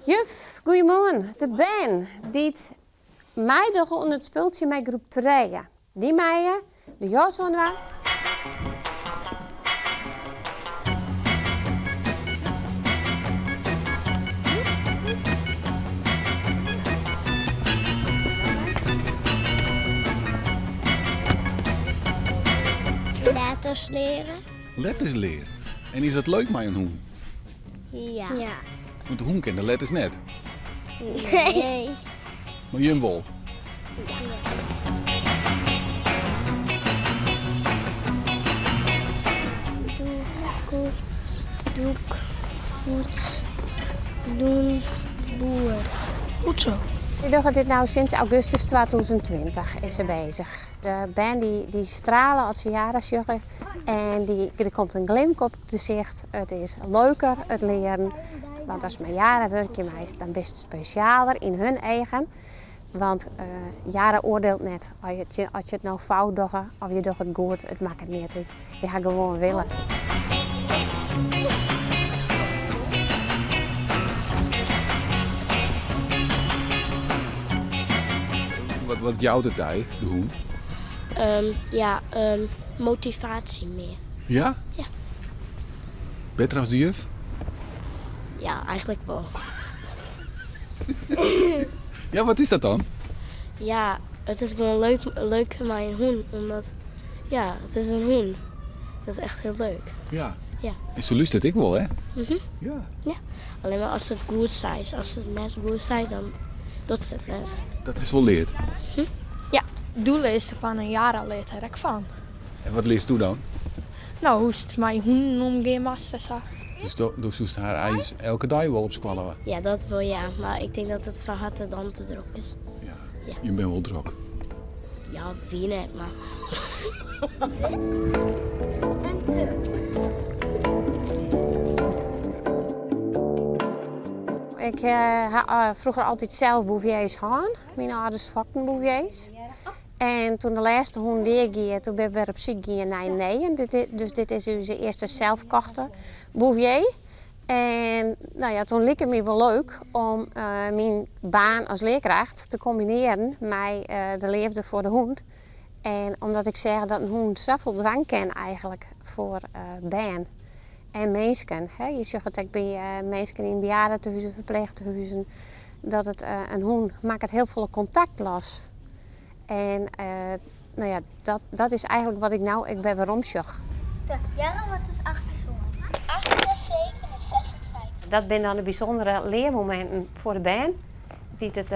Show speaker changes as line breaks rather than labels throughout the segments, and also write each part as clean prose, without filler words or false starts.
Juf, goeiemoarn. De bern dy't meidogge oan it spultsje mei groep trije, dy meie de jas oandwaan.
Letters leare.
Letters leare? En is dat leuk mei in hûn?
Ja.
Want de hûn ken de letters net.
Nee.
Mar jim wol?
Ja. Doek, doek, voet, doen, boer.
Goed zo.
Wy dogge dit no sinds augustus 2020 is se bezich. De bern dy strale as se Jara sjogge en der komt in glimk op it gesicht. It is leuker, it learen. Want ast mei Jara wurkje meist, dan bist spesjaler yn hun eagen. Want Jara oardielt net as je it no fout dogge of je dogge it goed, it makket neat út. Wy ha gewoan wille.
Wat jout it dy, de hûn?
Ja, motivaasje mear.
Ja?
Ja.
Better as de juf?
Ja, eigentlik wol.
Ja, wat is dat dan?
Ja, it is gewoan leuk, leuk mei in hûn, omdat ja, it is in hûn. Dat is echt hiel leuk.
Ja.
Ja.
En se lústeret ek wol, hè?
Mhm.
Ja.
Ja. Allinne mar as it goed seist. As it net goed seist, dan docht se it net.
Dat hast wol leard?
Mhm. Ja.
Doe learst derfan en Jara leart der ek fan.
En wat learst do dan?
No, hoe'tst mei hûnen omgean moatst en sa.
Dus do soest har eins elke dei wol op skoalle ha?
Ja, dat wol ja. Mar ik tink dat it foar har te dan te drok is.
Ja.
Ja.
Jim binne wol drok.
Ja, wie net, mar.
Wist en te.
Ik ha froeger altyd sels bouviers hân. Myn âlders fokten bouviers. En toen de lêste hûn dea gie, toen binne we wer op syk gien nei in nijen. Dus dit is ús earste selfkochte bouvier. En no ja, toen like it my wol leuk om myn baan as learkracht te kombinearjen mei de leafde foar de hûn. En omdat ik seach dat in hûn safolle dwaan kin eigentlik foar bern en minsken. Je sjogge it ek by minsken yn bejaardetehuzen, ferpleechtehuzen, dat it in hûn makket hiel folle kontakt los. En no ja, dat is eigentlik wat ik no ek wer werom sjoch.
Jara, wat is 8 kear sân? 8 kear 7 is 56.
Dat binne dan de bysûndere learmominten foar de bern, dy't it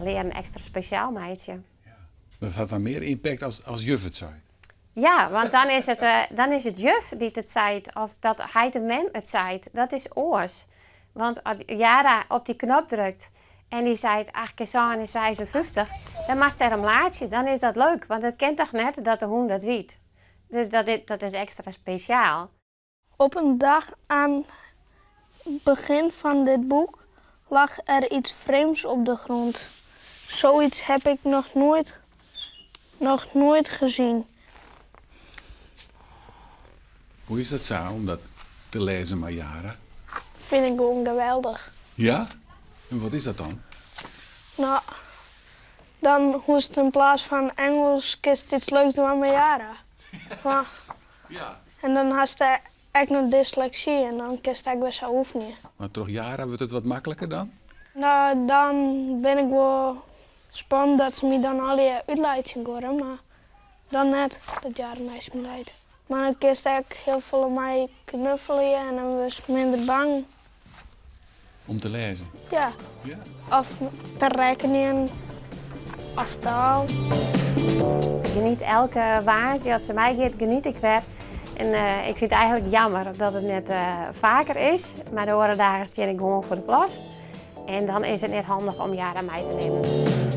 learen ekstra spesjaal meitsje.
Ja, dat hat dan mear impact as juf it seit.
Ja, want dan is it, dan is it juf dy't it seit of dat heit en mem it seit. Dat is oars. Want as Jara op dy knop drukt en dy seit acht kear sân is 56, dan moatst dêr om laatsje. Dan is dat leuk, want it kin toch net dat de hûn dat wit. Dus dat is ekstra spesjaal.
Op in dag aan het begin van dit boek lag er iets vreemds op de grond. Zoiets heb ik nog nooit, nog nooit gezien.
Hoe is dat sa, om dat te lêzen mei Jara?
Fyn ik gewoan geweldich.
Ja? En wat is dat dan?
No, dan hoechst yn plaats fan Ingelsk kinst iets leuks dwaan mei Jara. Maar,
Ja.
En dan hast ek noch dysleksy en dan kinst ek wer sa oefenje.
Mar troch Jara wurdt it wat makliker dan?
No, dan bin ik wol spand dat se my dan allegear útlaitsjen geane, mar dan net, dat Jara neist my leit. Mar dan kinst ek hiel folle mei knuffelje en dan wurdst minder bang.
Om te lêzen?
Ja.
Ja.
Of te rekkenjen of taal.
Ik geniet elke woansdei as se meigiet, geniet ik wer. En ik fyn it eigentlik jammer dat it net faker is, mar de oare dagen stean ik gewoan foar de klas. En dan is it net handich om Jara mei te nimmen.